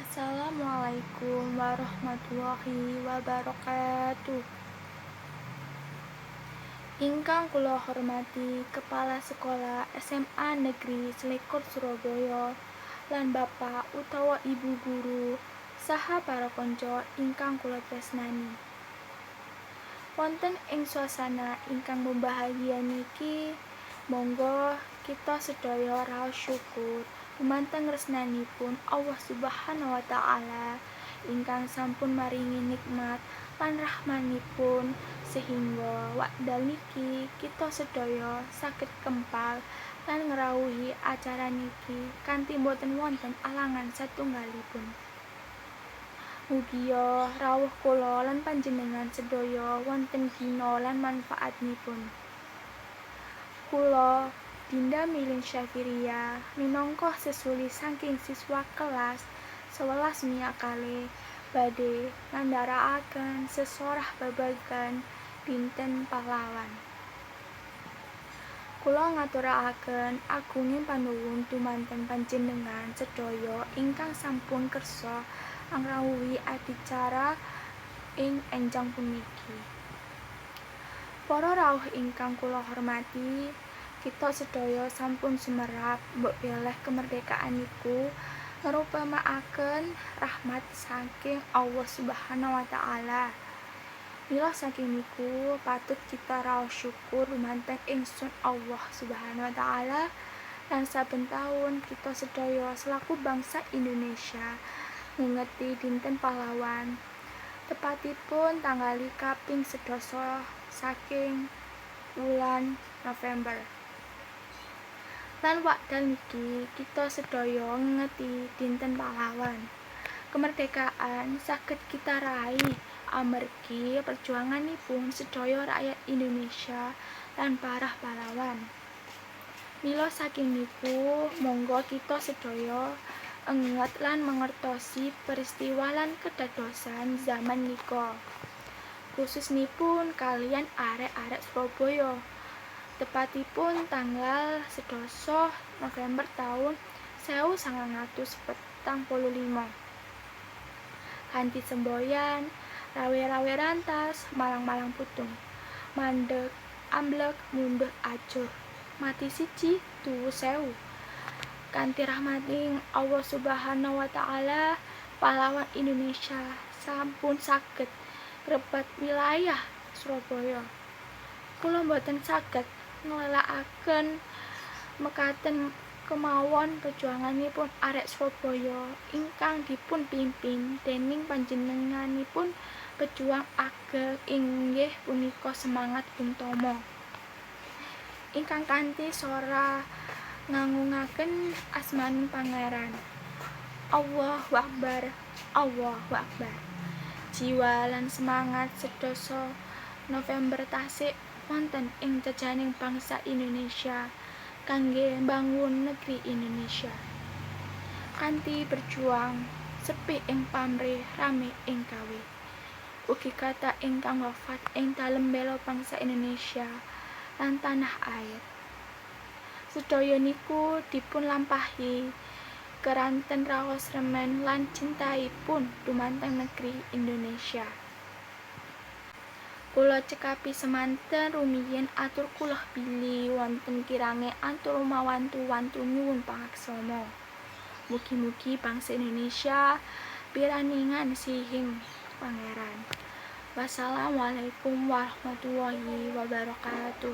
Assalamualaikum warahmatullahi wabarakatuh. Ingkang kula hormati Kepala Sekolah SMA Negeri 21 Surabaya lan bapak utawa ibu guru saha para kanca ingkang kula tresnani. Wonten ing suasana ingkang membahagia niki, monggo kita sedaya raos syukur dumateng resnanipun Allah Subhanahu wa Taala ingkang sampun maringi nikmat lan rahmanipun sehingga wekdal niki kita sedaya saged kempal lan ngrawuhi acara niki kanthi boten wonten alangan satunggalipun. Mugia rawuh kula lan panjenengan sedaya wonten gina lan manfaatipun. Kula, Dinda Milin Syafiria, minangka sesuli saking siswa kelas 11 MIA 2, badhe ngandharakaken sesorah babagan Dinten Pahlawan. Kula ngaturaken agunging panuwun dumateng panjenengan sedaya ingkang sampun kersa ngrawuhi adicara ing enjang puniki. Para rawuh ingkang kula hormati, kita sedaya sampun sumerap mbok bilih kemerdekaan niku ngrupamakaken rahmat saking Allah Subhanahu wa Taala. Mila saking niku patut kita raos syukur dumateng Ingsun Allah Subhanahu wa Taala lan saben taun kita sedaya selaku bangsa Indonesia ngengeti Dinten Pahlawan, tepatipun tanggal kaping 10 saking wulan November. Lan wekdal niki kita sedaya ngengeti Dinten Pahlawan. Kemerdekaan saged kita raih amargi perjuanganipun sedaya rakyat Indonesia lan para pahlawan. Mila saking niku monggo kita sedaya enget lan mangertosi peristiwa lan kedadosan zaman nika. Khususnipun kaliyan arek-arek Surabaya. Tepatipun tanggal 10 November taun 1945. Kanthi semboyan rawe-rawe rantas malang-malang putung. Mandeg amblek munduh ajur. Mati siji tuwu 1000. Kanthi rahmating Allah Subhanahu wa Taala, pahlawan Indonesia sampun saged ngrebat wilayah Surabaya. Kula mboten saged nglelakaken mekaten kemawon perjuanganipun arek Surabaya ingkang dipun pimpin dening panjenenganipun pejuang ageng inggih punika semangat Bung Tomo. Ingkang kanthi sora ngangungaken asmaning Pangeran. Allahu Akbar, Allahu Akbar. Jiwa lan semangat 10 November tasik wonten ing jejaning bangsa Indonesia kangge mbangun negeri Indonesia. Kanthi berjuang sepi ing pamrih, rame ing gawe. Ugi kathah ingkang wafat ing dalem bela bangsa Indonesia lan tanah air. Sedaya niku dipun lampahi keranten raos remen lan cintaipun dumateng negeri Indonesia. Kula cekapi semanten rumiyin atur kula bilih wonten kirange atur mawantu-wantu nyuwun pangaksama. Mugi-mugi bangsa Indonesia piraningan sihing Pangeran. Wassalamualaikum warahmatullahi wabarakatuh.